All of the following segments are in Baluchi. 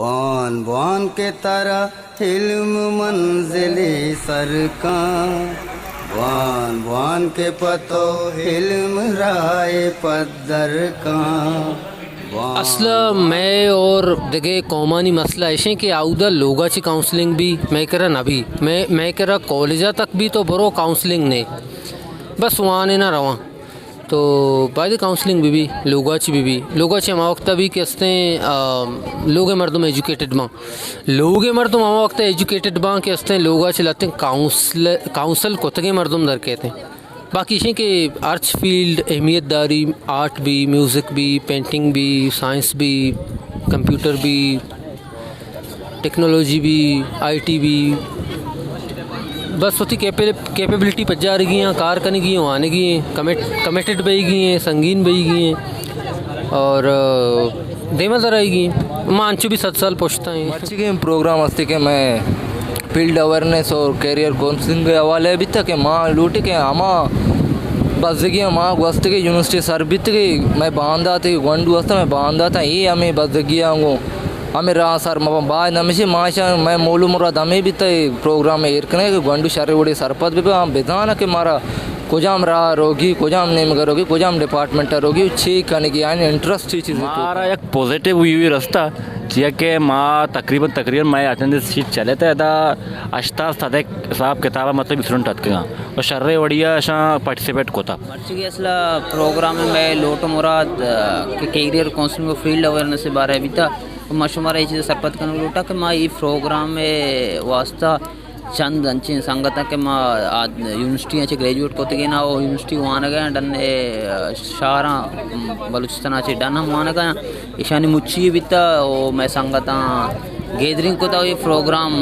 بوان بوان کہ ترا علم منزلی سر کاں، بوان بوان کہ پہ تو علم راہ پدر کاں۔ بوان اصل ءَ مئے اور دگہ قومانی مسئلہ ایش ایں کہ آودا لوگا چی کاؤنسلنگ بی، مئے کرا نہ بی، مئے، مئے کرا کالجا تک بی تو برو کاؤنسلنگ نے، بس وانے نہ رواں۔ تو باید کاؤنسلنگ بہ بی، لوگا چی بہ بی، لوگا چی ہما وقت بی کہ استیں، آ، لوگ مردم ایجوکیٹڈ باں، لوگ مردم ہما وقت ایجوکیٹڈ باں کہ استیں لوگا چی لتیں کاؤنسل، کاؤنسل کتگیں مردم در کیتیں۔ باقی ایشیں کہ ہرچ فیلڈ اہمیت داری، آرٹ بی، میوزک بی، پینٹنگ بی، سائنس بی، کمپیوٹر بی، ٹیکنالوجی بی، آئی ٹی بی، بس وتی کیپے-، کیپیبلٹی پجارگی ایں، کار کنگی ایں، وانگی ایں، کمٹ-، کمیٹڈ بئیگی ایں، سنگین بئیگی ایں اور، آ، دیما در آئیگی ایں۔ ما انچو بی صد سال پشتا ایں۔ مرچیگیں پروگرام ہستی کہ مئے فیلڈ اویئرنس اور کیریئر کاؤنسلنگ ءِ حوالہ ءَ بیتا کہ ما لوٹی کہ ہما بزگی ما گوستگی یونیورسٹی سر بیتگی، مئے باندات گونڈو ہستا، مئے باندات اے ہمے بزگی آں گوں ہمے راہ سر مباں۔ باید ہمیشی ما اشاں، مئے مول و مراد ہمے بیتا اے پروگرام ایر کنگ کہ گونڈو شریں وڑے سرپد بہ بہ، آں بزاناں کہ مارا کجام راہ روگی، کجام نیمگ روگی، کجام ڈپارٹمنٹ روگی، چی کنگی، یعنی انٹرسٹ چی چیزی تو۔ مارا یک پوزیٹیو ویو رستا، چیا کہ ما تقریباً، تقریباً مئے اٹینڈنس شیٹ چلے تہ ادا ہشتاد صدک حساب کتاب مطلب اسٹوڈنٹ اتکگاں و شریں وڑی اشاں پارٹیسپیٹ کتا۔ مرچی اصل پروگرام مئے لوٹ و مراد، آ، کہ کیریئر کاؤنسلنگ و فیلڈ اویئرنس بارے بیتا۔ ما شمارا اے چیز سرپد کنگ لوٹاں کہ ما اے پروگرام ءِ واسطہ چند انچیں سنگتاں کہ ما آ یونیورسٹی ءَ چہ گریجویٹ کتگین ءُ یونیورسٹی وانگ ءَ ڈن ءَ شہراں بلوچستان ءَ چہ ڈن ہم وانگ ءَ، ایشانی مچی بیتا ءُ مئے سنگتاں گیدرنگ کتا ءُ اے پروگرام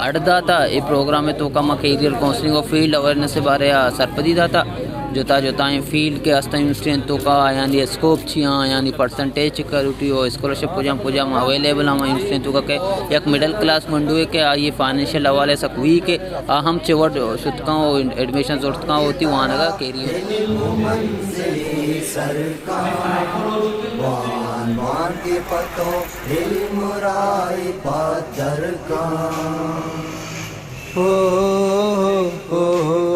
اڈ داتا۔ اے پروگرام ءِ توکا ما کیریئر کاؤنسلنگ ءُ فیلڈ اویئرنس ءِ بارے ءَ سرپدی داتا۔ جتا جتائیں فیلڈ کہ استاں یونیورسٹیانی توکا، آیانی اسکوپ چی آں، آیانی پرسنٹیج چکا لوٹی ءُ اسکالرشپ کجام کجام اویلیبل آں یونیورسٹیانی توکا کہ یک مڈل کلاس گونڈوے کہ آئی فنانشل حوالے سک ویک اے، آ ہم چہ وڑ شت کن ءُ ایڈمیشن زرت کن ءُ وتی وانگ ءَ کیری۔ علم منزلی سر کن، وان وان کہ پہ تو علم راہ پدر کن۔ ہو، ہو، ہو، ہو۔